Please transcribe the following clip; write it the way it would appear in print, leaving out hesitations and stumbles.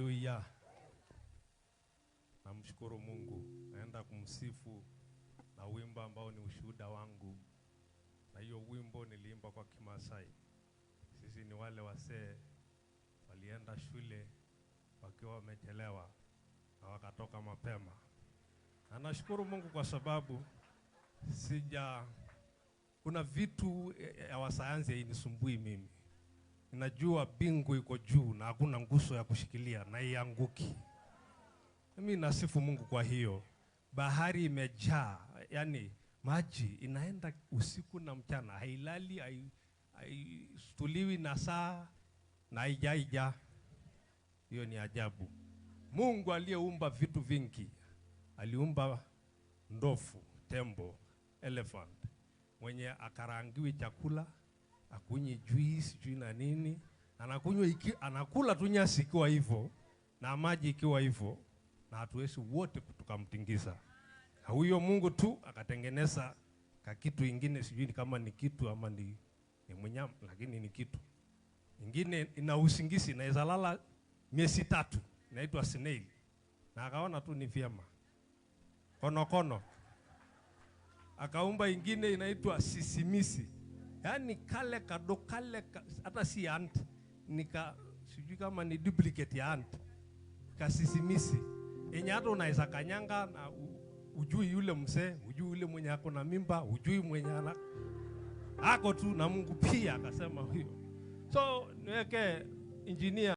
Haleluya. Namshukuru Mungu. Naenda kumsifu na wimbo ambao ni ushuhuda wangu. Na hiyo wimbo niliimba kwa Kimasai. Sisi ni wale wasee walienda shule wakiwa wamechelewa na wakatoka mapema. Na nashukuru Mungu kwa sababu sija, kuna vitu ya wasayansi hainisumbui mimi. Ninajua bingu iko juu na hakuna nguzo ya kushikilia na ianguki. Mimi nasifu Mungu kwa hiyo. Bahari imejaa, yani maji inaenda usiku na mchana, hailali, haistuliwi na saa na haijaija. Hiyo ni ajabu. Mungu aliyeumba vitu vingi, aliumba ndovu, tembo, elephant, mwenye akarangiwi chakula, akunywi juice, sijui na nini, anakunywa iki, anakula tu nyasi ikiwa hivyo na maji ikiwa hivyo, na hatuwezi wote tukamtingiza. Na huyo Mungu tu akatengeneza kakitu ingine, sijui ni kama ni kitu ama ni mnyama, lakini ni kitu ingine ina usingizi, inaweza lala miezi 3, inaitwa snail. Na akaona tu ni vyema. Konokono. Akaumba ingine inaitwa sisimisi. Yaani kale kado kale ka, hata si ant, nika sijui kama ni duplicate ya ant. Kasisimisi. Yenye hata unaweza kanyanga na ujui yule mzee, ujui yule mwenye ako na mimba, ujui mwenye ana ako tu, na Mungu pia akasema huyo. So niweke engineer